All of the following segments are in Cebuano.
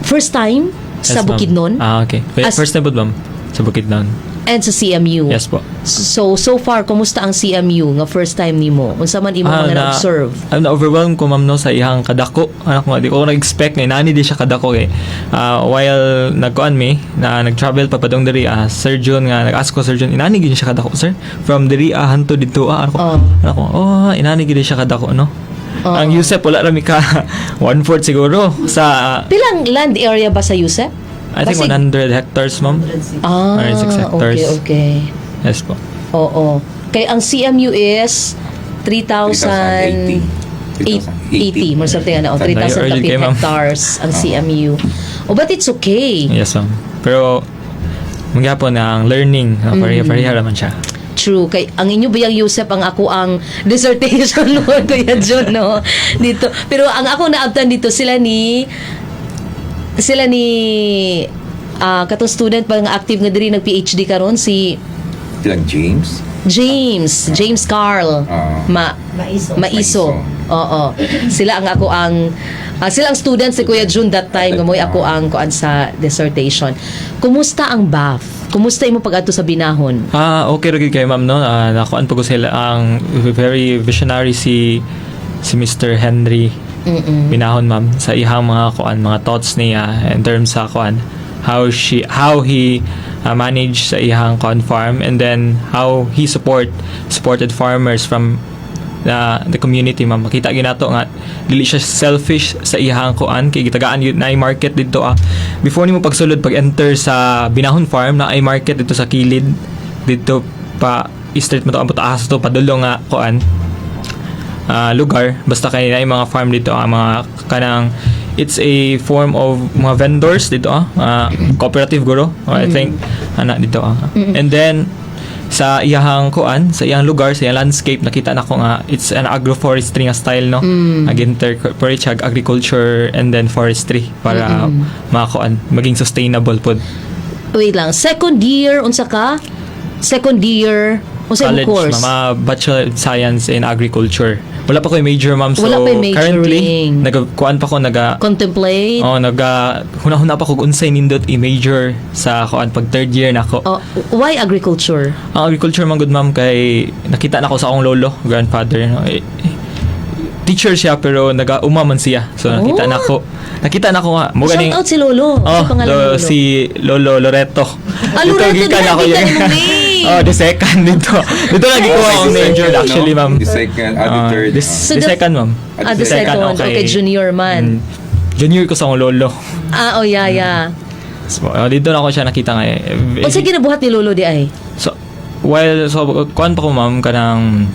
First time sa Yes, ma'am. Bukidnon Ah, okay. Wait, first time po, ma'am, sa Bukidnon. And sa CMU. Yes po. So far, kumusta ang CMU nga first time nimo? Unsa man imo mga na-observe? Na-overwhelm ko, ma'am, no, sa iyang kadako. Anak mo, di ko nag-expect nga inani di siya kadako kay. While nagkuan mi na nag-travel pa padong diri, Sir John nga nag-ask ko, "Sir John, inani gid siya kadako, sir? From diri hanto dito ah." Ako, anak ko, "Oh, inani gid siya kadako, no?" Ang USEP wala ra mi ka one fourth siguro sa Pilang land area ba sa USEP? I think 100 hectares, ma'am. Ah, 106 hectares. okay. Yes po. Oo. Kay ang CMU is 3,080, 3,080. more something ano, 3,000 Early kapit kayo, ma'am. Hectares ang CMU. Oh, but it's okay. Yes, ma'am. Pero magyapon na ang learning, pareha-pareha raman siya. True. Kay ang inyo bayang USEP, ang ako ang dissertation mo, Kuya John, no? Dito. Pero ang ako naabtan dito, sila ni katong student pa nga active nga diri nag PhD karon, si Silang James. James, James Carl. Maiso. Maiso. Oo. Sila ang ako ang sila ang student si Kuya June that time nga mo'y ako ang kuan sa dissertation. Kumusta ang BAF? Kumusta imo pag-adto sa Binahon? Ah, okay ra gyud kay, ma'am, no. Nakuan pa ko sila ang very visionary si Mr. Henry Binahon, ma'am, sa ihang mga kuan, mga thoughts niya in terms sa kuan, how he manage sa ihang kuan farm and then how he supported farmers from the community, ma'am. Makita ginato nga dili siya selfish sa ihang kuan kay gitagaan yun na market dito ah. Before nimo pagsulod, pag enter sa Binahon Farm, na ay market dito sa kilid dito pa street mo to ang pataas to padulong nga kuan lugar. Basta kay na mga farm dito ang mga kanang it's a form of mga vendors dito ah. Cooperative guro I think ana dito ah. And then sa iyahang kuan, sa iyang lugar, sa iyang landscape, nakita nako nga it's an agroforestry nga style, no? Nag-incorporate siya agriculture and then forestry para makakuan, maging sustainable pod. Wait lang. Second year unsa ka? Second year unsa imong College, course? Mama, Bachelor of Science in Agriculture. Wala pa ko yung major, ma'am. So Wala pa yung currently majoring. Nag kuan pa ko, naga Contemplate. Oh, naga huna-huna pa ko kung unsay nindot i-major sa kuan pag third year nako. Oh, why agriculture? Ang agriculture man gud, ma'am, kay nakita na ko sa akong lolo, grandfather, no? Eh, teacher siya pero naga-uma man siya. So nakita nako. Nakita nako nga mo Shout ganing out si Lolo. Oh, Ano pangalan ni Lolo? Si Lolo Loreto. Ah, Loreto, Dito gikan dahil ako gikan yung imong name. Oh, the second dito. Dito lagi ko ang The major second, no? actually, ma'am. The second, ah, the third. So The second, ma'am. Ah, the second. Okay, junior man. Junior ko sa akong lolo. Ah, oh yeah. So, dito na ako siya nakita nga eh. Unsa ginabuhat ni Lolo di ay? So, while, so, kuan pa ko, ma'am, kanang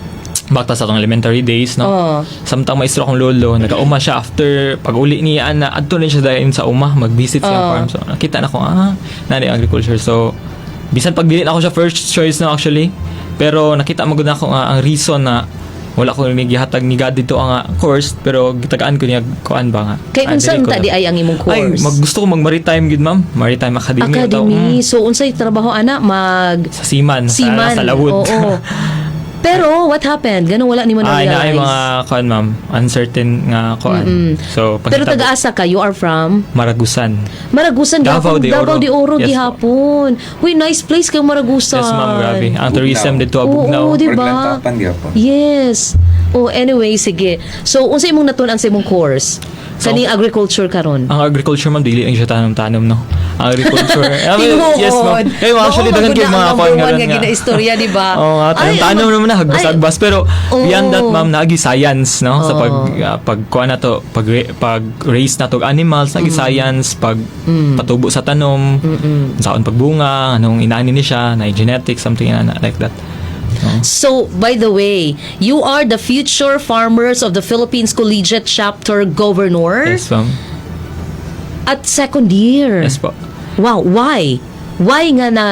bakta sa atong elementary days, no? Oh. Samtang maestro akong lolo, nagauma siya after pag uli niya na adto na siya dahil sa uma, mag-visit sa farm. So, nakita na ko, nani agriculture. So, bisan pag dili na ako siya first choice, no, actually, pero nakita mo gud na ako nga ang reason na wala ko ni gihatag ni God dito ang course, pero gitagaan ko niya kuan ba nga. Kay Ah, unsa dili ko unta di ay ang imong Ay, course? mag gusto ko mag maritime gud, ma'am. Maritime Academy. Academy. So unsay trabaho ana mag Sa seaman, seaman? sa lawod. Oo. Pero what happened? Ganun wala nimo Ay, na ay na-realize. mga kuan, ma'am, uncertain nga kuan. So, Pero paghitabo- taga-asa ka, you are from Maragusan. Maragusan Davao gihapon. de Oro. Davao de Oro Yes po. gihapon. Huy, nice place kay Maragusan. Yes, ma'am, grabe. Ang tourism Bugnaw. dito, Bugnaw. Oo, di ba? Lantapan gyapon. Yes. Oh, anyway, sige. So, unsa imong natun-an sa imong course? So, Kaning agriculture karon. Ang agriculture, ma'am, dili lang siya tanom-tanom, no? Ang agriculture. I mean, Tinuod. yes, ma'am. Eh, ma'am, actually, Oo, daghan kayo maganda mga ang kuan number nga one ron nga ginaistorya, di ba? Oo nga, Ay, tanom-tanom naman na, hagbas-hagbas. Pero beyond that, ma'am, naagi science, no? Sa pag kuan na to, pag raise na to og animals, naagi science, pag patubo sa tanom, saon pagbunga, anong inani ni siya, na genetics, something na like that. No? So, by the way, you are the Future Farmers of the Philippines Collegiate Chapter Governor Yes, ma'am. At second year. Yes po. Wow, why? Why nga na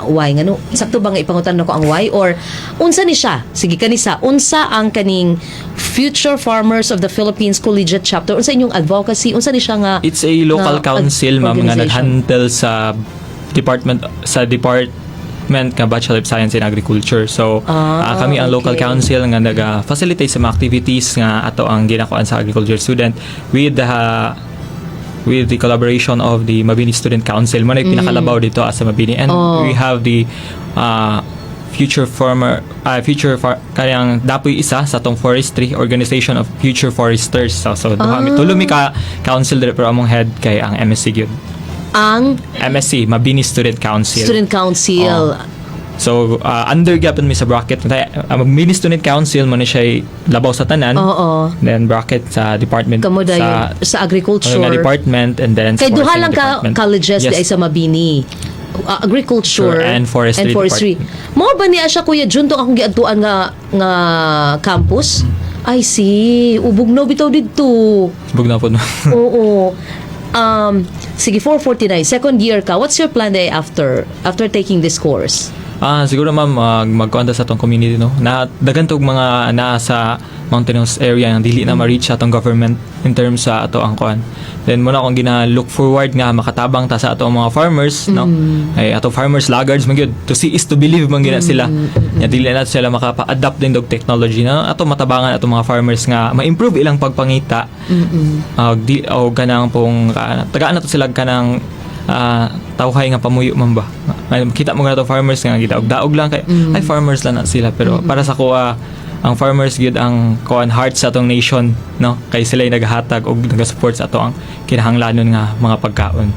why nga no? Sakto ba nga ipangutan nako ang why or unsa ni siya? Sige kanisa, unsa ang kaning Future Farmers of the Philippines Collegiate Chapter? Unsa inyong advocacy? Unsa ni siya nga It's a local nga council, ma'am, nga organization? nag-handle sa department nga Bachelor of Science in Agriculture. So, kami ang local council nga naga-facilitate sa mga activities nga ato ang ginakuan sa agriculture student with the with the collaboration of the Mabini Student Council. Mao na pinakalabaw dito sa Mabini. And we have the future farmer future far, kanang dapoy isa sa atong forestry organization of future foresters. So duha mi, tulo mi ka council dire, pero among head kay ang MSC gyud. Ang MSC, Mabini Student Council. Student Council. Oh. So under gyapon mi sa bracket, Mabini Student Council mo ni siya labaw sa tanan. Then bracket sa department Kamo dayon sa sa agriculture. ano nga department and then sa Kay duha forestry lang ka department. colleges Yes. di ay sa Mabini. Agriculture Sure, and forestry and forestry. Mao ba niya siya, Kuya Jun, tong akong giadtuan nga campus? I see. Ubugnaw bitaw didto. Bugnaw po, no? Oo. Sige, 449. Second year ka. What's your plan day after taking this course? Ah, siguro, ma'am, magkuan ta sa atong community, no. Na daghan tog mga naa sa mountainous area nga dili na ma-reach atong government in terms sa ato ang kuan. Then mao na akong gina look forward nga makatabang ta sa atong mga farmers, no. Ay ato farmers laggards man gyud. To see is to believe man gyud na sila. Nya dili na sila makapa-adapt din og technology na ato matabangan atong mga farmers nga ma-improve ilang pagpangita. Di o kanang pong tagaan na to sila kanang tawhay nga pamuyo man ba. Ay, kita mo nga to farmers nga gidaog-daog lang kay ay farmers lang na sila, pero para sa kuha ang farmers gyud ang kuan heart sa atong nation, no, kay sila yung naghatag og nagasupport sa ato ang kinahanglanon nga mga pagkaon.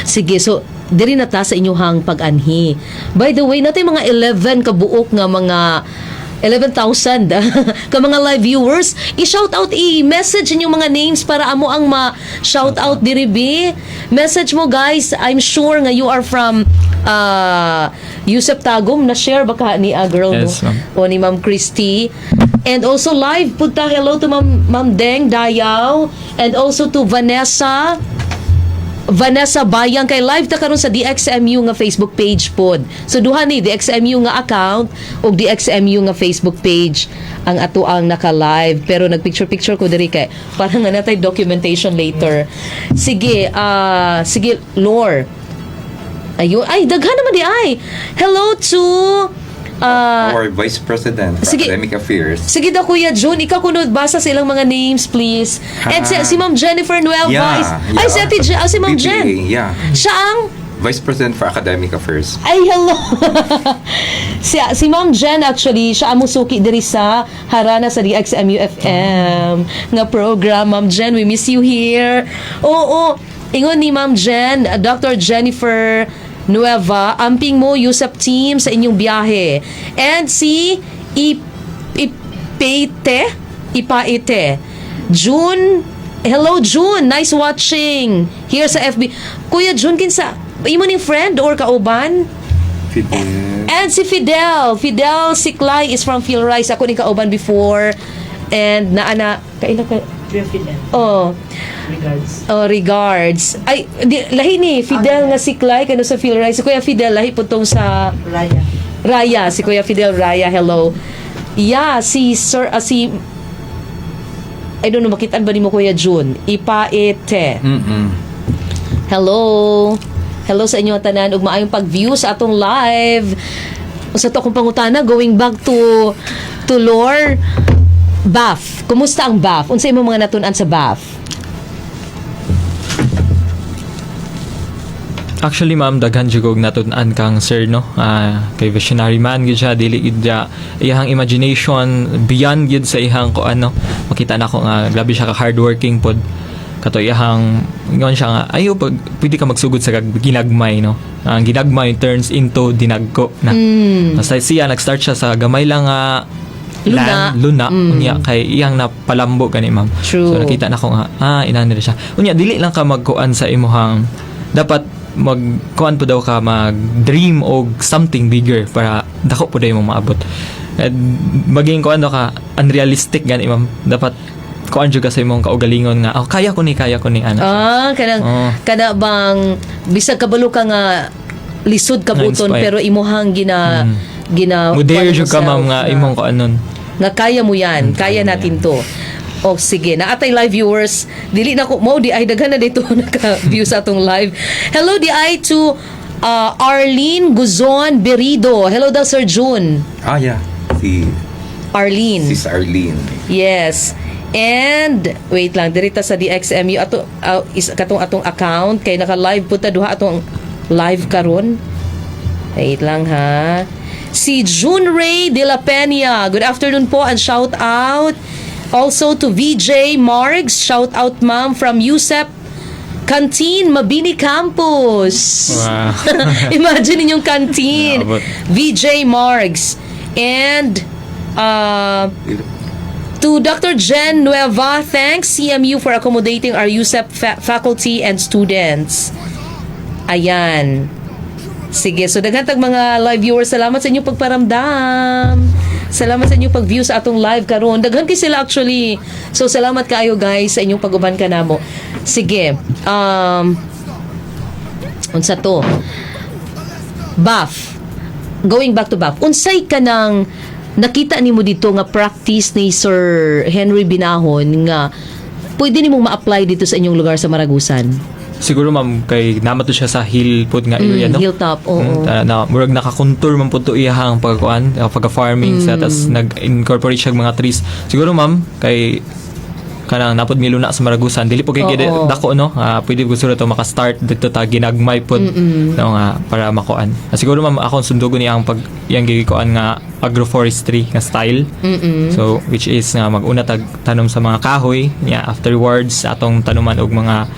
Sige, so diri na ta sa inyuhang pag-anhi. By the way, natay mga 11 kabuok nga mga 11,000 ka mga live viewers. I-shout out, i-message inyong mga names para amo ang ma-shout out diri bi. Message mo, guys. I'm sure nga you are from Yusef Tagum na share ba ka ni girl Yes, no? ma'am. O ni Ma'am Christy. And also live punta, hello to Ma'am Deng Dayaw and also to Vanessa Bayang kay live ta karon sa DXMU nga Facebook page pod. So duha ni DXMU nga account ug DXMU nga Facebook page ang ato ang naka-live, pero nag-picture picture ko diri kay para nga natay documentation later. Sige, sige Lore. Ayun, ay daghan naman di ay. Hello to Our Vice President for sige. Academic Affairs. Sige daw, Kuya Jun, ikaw kuno basa sa ilang mga names, please. And si Ma'am Jennifer Noel Vice. Ay, si Ate si Ma'am VPA, Jen. Yeah. Siya ang Vice President for Academic Affairs. Ay, hello. Si Ma'am Jen actually, siya among suki diri sa Harana sa DXMU FM nga program. Ma'am Jen, we miss you here. Oo. Ingon ni Ma'am Jen, Dr. Jennifer Nueva, amping mo Yusef team sa inyong biyahe. And si Ipaite, Ipaite. June, hello June, nice watching here sa FB. Kuya June, kinsa imo ning friend or kauban? Fidel. And si Fidel, Fidel Siklay is from PhilRice. Ako ni kauban before. And naana, kaila ka, Kuya Fidel. Oh, Regards. Oh, regards. Ay, di, lahi ni Fidel nga Siklay kano sa PhilRice. Si Kuya Fidel lahi po tong sa Raya. Raya, si Kuya Fidel Raya, hello. Yeah, si Sir, si I don't know, makitaan ba ni mo, Kuya June? Ipaete. Hello. Hello sa inyo tanan ug maayong pag-view sa atong live. Sa to akong pangutana, going back to lore BAF. Kumusta ang BAF? Unsa imong mga natun-an sa BAF? Actually, ma'am, daghan jud og natun-an kang sir, no. Ah, kay visionary man gyud siya, dili gyud siya iyang imagination beyond gyud sa iyang ko ano. Makita nako nga grabe siya ka hardworking pod. Kato iyang ingon siya nga ayo pag pwede ka magsugod sa ginagmay, no. Ang ginagmay turns into dinagko na. Basta siya nag-start siya sa gamay lang nga Luna. land, luna, unya kay iyang napalambo gani, ma'am. True. So nakita nako nga inani ra siya. Unya dili lang ka magkuan sa imuhang dapat magkuan po daw ka, mag dream og something bigger para dako po daw imong maabot. And maging kuan daw ka unrealistic gani, ma'am. Dapat kuan jud ka sa imong kaugalingon nga, "Oh, kaya ko ni ana." Ah, kanang Oo. kana bang bisag kabalo ka nga lisod kabuton Na-inspire. pero imuhang gina gina Mo dare kuan jud ka, yourself ma'am, nga imong kuanon. Nga kaya mo yan, kaya kaya mo natin yan. to. Oh, sige, naatay live viewers. Dili na ko mo di ay daghan na dito naka-view sa atong live. Hello di ay to Arlene Guzon Berido. Hello daw, Sir June. Ah, yeah. Si Arlene. Sis Arlene. Yes. And wait lang, dirita sa DXMU ato is katong atong account kay naka-live pud ta duha atong live karon. Wait lang ha. Si June Ray de la Peña. Good afternoon po and shout out. Also to VJ Margs, shout out, ma'am, from USEP Canteen, Mabini Campus. Wow. Imagine ninyong canteen. Naabot. VJ Margs. And to Dr. Jen Nueva, thanks CMU for accommodating our USEP faculty and students. Ayan. Sige, so daghan tag mga live viewers, salamat sa inyong pagparamdam. Salamat sa inyong pag-view sa atong live karon. Daghan kay sila actually. So salamat kaayo guys sa inyong pag-uban kanamo. Sige. Unsa to? Buff. Going back to Buff. Unsay kanang nakita nimo dito nga practice ni Sir Henry Binahon nga pwede nimong ma-apply dito sa inyong lugar sa Maragusan? Siguro, ma'am, kay naa man to siya sa hill pod nga area, no? Hilltop, oo. Na murag nakakontour man pud to iyahang pagkuan, pagka-farming sa tas nag-incorporate siya og mga trees. Siguro, ma'am, kay kanang naa pod miluna sa Maragusan, dili po kay dako, no? Pwede gusto to maka-start dito ta ginagmay pod, no, nga para makuan. Siguro, ma'am, akong sundugon iyang pag iyang gikuan nga agroforestry nga style. So which is nga mag-una tag tanom sa mga kahoy niya, afterwards atong tanuman og mga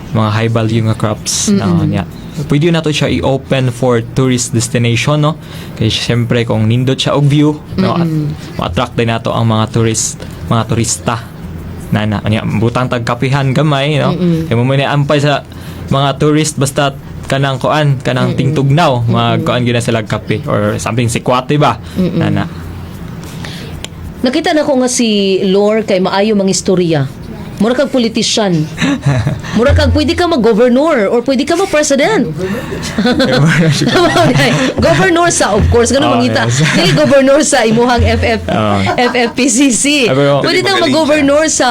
high value nga crops na niya. Pwede na to siya i-open for tourist destination, no? Kay syempre kung nindot siya og view, no, at ma-attract din nato ang mga tourist, mga turista na na nya butang tag kapihan gamay, no? Kay mo ni ampay sa mga tourist basta kanang kuan, kanang tingtugnaw, magkuan gyud na sila kape or something sikwate ba na na. Nakita na ko nga si Lore kay maayo mga istorya. Mura kag politician. Mura kag pwede ka mag-governor or pwede ka mag-president. Governor sa, of course, ganun Oh, mangita. yes. Dili governor sa imuhang FF Oh. FFPCC. Ah, pero- Pwede kang Magaling mag-governor sa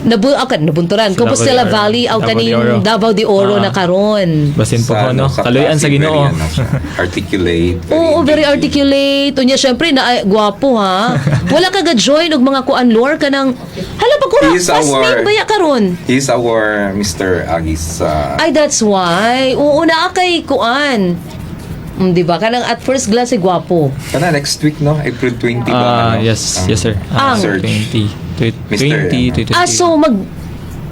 Nabu ah, nabunturan, Sa Compostela Davao de Oro. Valley aw Davao de kaning Oro. Davao de Oro Ah. na karon. Basin po ko, ano, no? Kaluyan sa klase, Ginoo. very, ano siya, articulate. Very Oo, very engaging. articulate. Unya, syempre, na, ay, gwapo ha. Wala ka ga-join og mga kuan, Lore, kanang hala pa kura, He is fast name baya karon. He's our Mr. Agis. Ay, that's why. Oo, naa kay kuan. Di ba? Kanang at first glance ay gwapo. Kana next week, no? April 20 ba? Ah, ano? yes, Ang yes sir. Ang- Search. 20 Mr. 20 20. Ah, so mag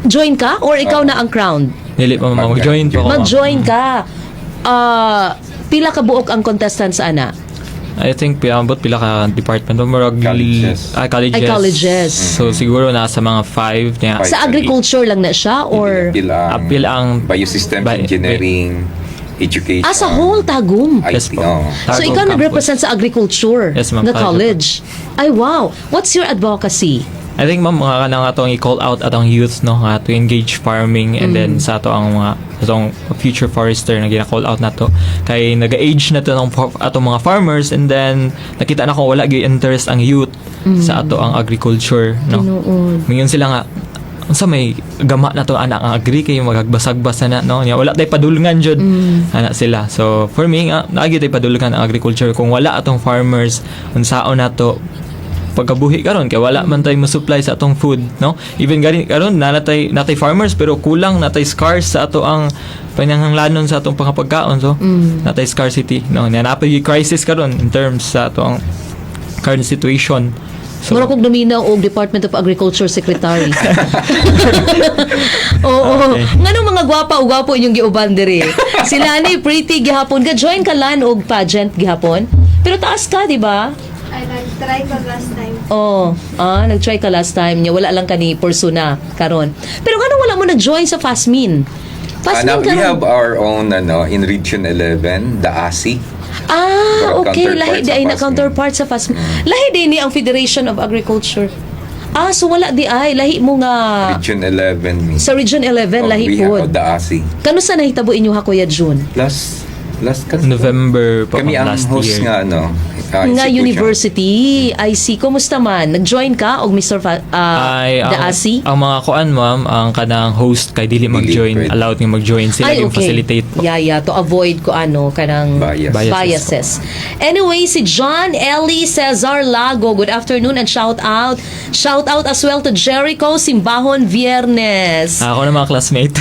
join ka or ikaw na ang crown? Dili pa, ma'am, mag-join pa ko, ma'am. Mag-join ka. Ah, pila ka buok ang contestants ana? I think pila pila ka department, murag Colleges. Ah, colleges. Ay, colleges. So siguro nasa mga 5 niya. Five. Sa agriculture lang na siya or Apil ang, Apil ang Biosystems Engineering, Education. Ah, sa whole Tagum? IT, Yes po. oh. So Tagum ikaw campus. nag-represent sa agriculture Yes, ma'am. na Tagum. college. Ay, wow. What's your advocacy? I think, ma'am, mga kanang atong i-call out atong youth, no, nga to engage farming and then sa ato ang mga atong future forester na gina-call out nato kay naga-age na to ng atong mga farmers and then nakita na ko wala gyud interest ang youth sa ato ang agriculture, no? Tinuod. Ngayon sila nga unsa may gama na to anak ang agri kay magagbasag-basa na, no? Nya wala tay padulngan jud ana sila. So for me nga naa gyud tay padulngan ang agriculture. Kung wala atong farmers, unsaon nato pagkabuhi karon kay wala man tay mo supply sa atong food, no? Even gani karon na natay farmers pero kulang, natay scarce sa ato ang pananganglanon sa atong pangapagkaon. So natay scarcity, no? Nya naa pay crisis karon in terms sa ato ang current situation, so Mura kog naminaw og Department of Agriculture Secretary. Oo. Okay. Nganong mga gwapa o gwapo inyong giuban diri? Sila ni pretty gihapon. Ga join ka lan og pageant gihapon. Pero taas ka, di ba? Ay, nag-try ko last time. Oh, ah, nag-try ka last time niya. Wala lang ka ni persona karon. Pero ngano wala mo nag-join sa Fastmin? Fastmin Ano, we karon. have our own ano in Region 11, the ASI. Ah, Pero okay. counterpart Lahi di sa ay na Fastmin. counterpart sa Fastmin. Lahi din ni ang Federation of Agriculture. Ah, so wala di ay lahi mo nga Region 11. Mi. sa Region 11 Oh, lahi we have pod. the ASI. Kano sa nahitabo inyo ha, Kuya June? Last last November pa Kami ma'am, ang last host year. nga ano, Ah, nga institution. University. I see. Kumusta man? Nag-join ka og Mr. Ay, ang, Daasi? Ang mga kuan, ma'am, ang kanang host kay dili mag-join, pwede. Allowed nga mag-join sila Ay, yung okay. facilitate po. Yeah, to avoid ko ano kanang Bias. Biases. biases. Anyway, si John Ellie Cesar Lago, good afternoon and shout out. Shout out as well to Jericho Simbahon Viernes. Ako na mga classmate.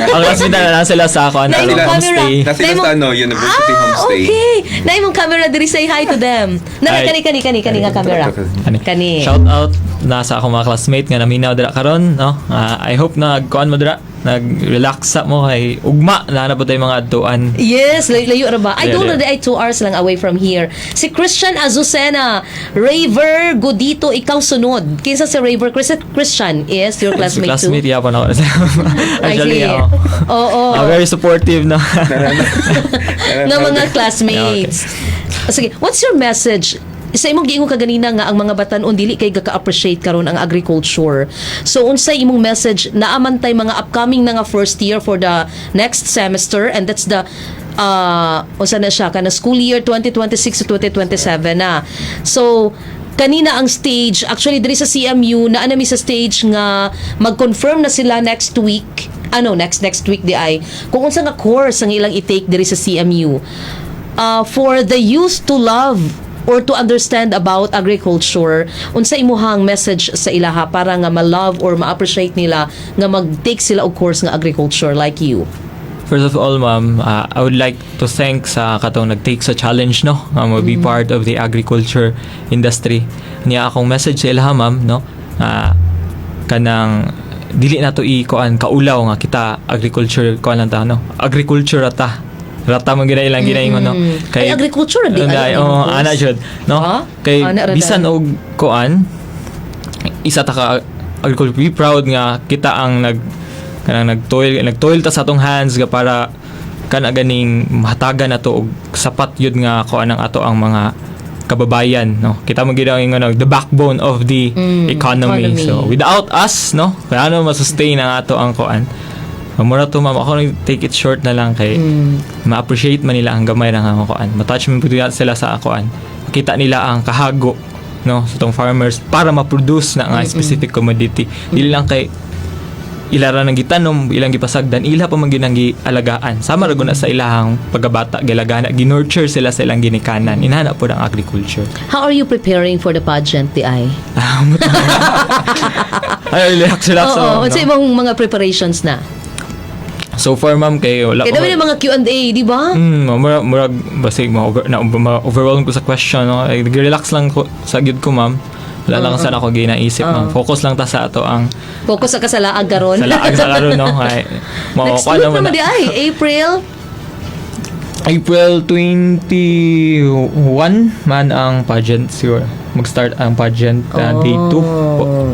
Ang classmate na lang sila sa kuan, Na ano, imong camera. homestay. Nasa sila sa ano, university homestay. Okay. Na imong camera diri, say hi to them. Na Ay. kani kani kani kani nga camera. Ani. Kani. Shout out na sa akong mga classmate nga naminaw dira karon, no? Ah, I hope na kuan mo dira, nag-relax sa mo kay ugma na na po tayo mga adtuan. Yes, layo, layo ra ba? I Layo, don't know, layo. ay 2 hours lang away from here. Si Christian Azucena, Raver Godito, ikaw sunod. Kinsa si Raver? Christian is your classmate, Classmate too. yapon ako. I Actually, see. oo. Oo. Ah, very supportive, no? Ng mga classmates. Sige, what's your message sa imong giingon kaganina nga ang mga batan-on dili kay gaka-appreciate karon ang agriculture? So unsay imong message naa man tay mga upcoming na nga first year for the next semester, and that's the unsa na siya, kana school year 2026 to 2027 na. So kanina ang stage actually diri sa CMU naa na mi sa stage nga mag-confirm na sila next week, ano, next next week di ay, kung unsa nga course ang ilang i-take diri sa CMU. For the youth to love or to understand about agriculture, unsa imuhang message sa ilaha para nga ma-love or ma-appreciate nila nga mag-take sila og course nga agriculture like you? First of all, ma'am, I would like to thank sa katong nag-take sa challenge, no, nga mo be part of the agriculture industry. Niya akong message sa ilaha, ma'am, no, kanang dili na to i-kuan kaulaw nga kita agriculture kuan lang ta, no. Agriculture rata. Rata man gina ilang ginaingon, no. Ay, agriculture di Ay, ay, oh, imong course. ana jud, no. Ha? Kay Ana ra bisan dai. og kuan isa ta ka agriculture, be proud nga kita ang nag kanang nagtoil nagtoil ta sa atong hands ga para kana ganing mahatagan nato og sapat yun nga kuan ang ato ang mga kababayan, no. Kita mo gid ang ingon, no, the backbone of the economy. Economy. So without us, no, kaya ano masustain ang ato ang kuan. Mura to, ma'am, ako nag take it short na lang kay ma-appreciate man nila ang gamay ng ang kuan, matouch man pud sila sa kuan, kita nila ang kahago, no, sa tong farmers para ma-produce na nga specific commodity. Dili lang kay ilara ng gitanom, ilang gipasagdan, ila pa man gyud ang gialagaan. Sama ra gud na sa ilahang pagkabata, gialagaan, ginurture sila sa ilang ginikanan. Inana po ang agriculture. How are you preparing for the pageant di ay? Ay, relax, relax. Oo, Oh, no? unsa imong mga preparations na? So far, ma'am, kay wala Kaya pa dami ng mga Q&A, di ba? Murag, murag, basig, ma-over, na, ma-overwhelm ko sa question, no? Ay, relax lang ko, sa gyud ko, ma'am. Wala lang sana ako ginaisip, ma'am. Focus lang ta sa ato ang Focus sa kasalaag karon. Sa laag sa karon, no? Ay, Next makukuha week naman naman na. di ay, April. April 21 man ang pageant siguro. Mag-start ang pageant day 2 po.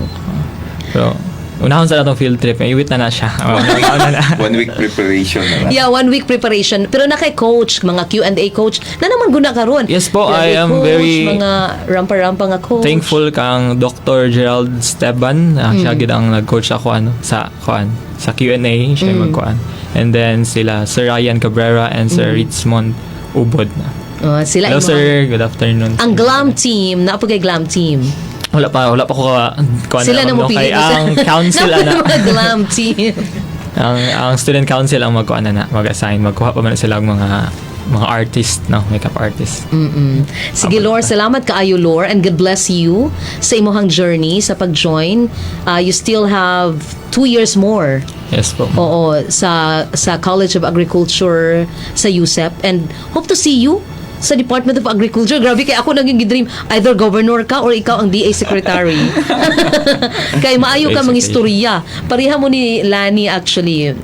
So, unahon sa natong field trip. Iwit na na siya. Una na. One week preparation na lang. Yeah, one week preparation. Pero na kay coach, mga Q&A coach, na naman guna karon. Yes po, Q&A I am coach, very mga rampa-rampa nga coach. Thankful kang Dr. Gerald Steban. Siya gid ang nag-coach ako ano sa kuan sa Q&A siya magkuan. And then sila Sir Ryan Cabrera and Sir Richmond Ubod. Oh, sila Hello imong- sir, good afternoon. Ang glam team, naa po kay glam team. Wala pa ko ka kuan Sila na no, mo pili. kay ang council na ana mga glam team. Ang student council ang magkuan na mag-assign, magkuha pa man sila og mga artist, no, makeup artist. Sige, Lord, salamat kaayo, Lord, and God bless you sa imuhang journey sa pag-join. You still have 2 years more. Yes po. Oo, sa College of Agriculture sa USEP, and hope to see you sa Department of Agriculture. Grabe kay ako naging dream, either governor ka or ikaw ang DA secretary. Kay maayo ka mga istorya. Pareha mo ni Lani actually.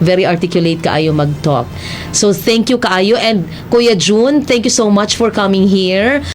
Very articulate kaayo mag-talk. So thank you kaayo, and Kuya June, thank you so much for coming here.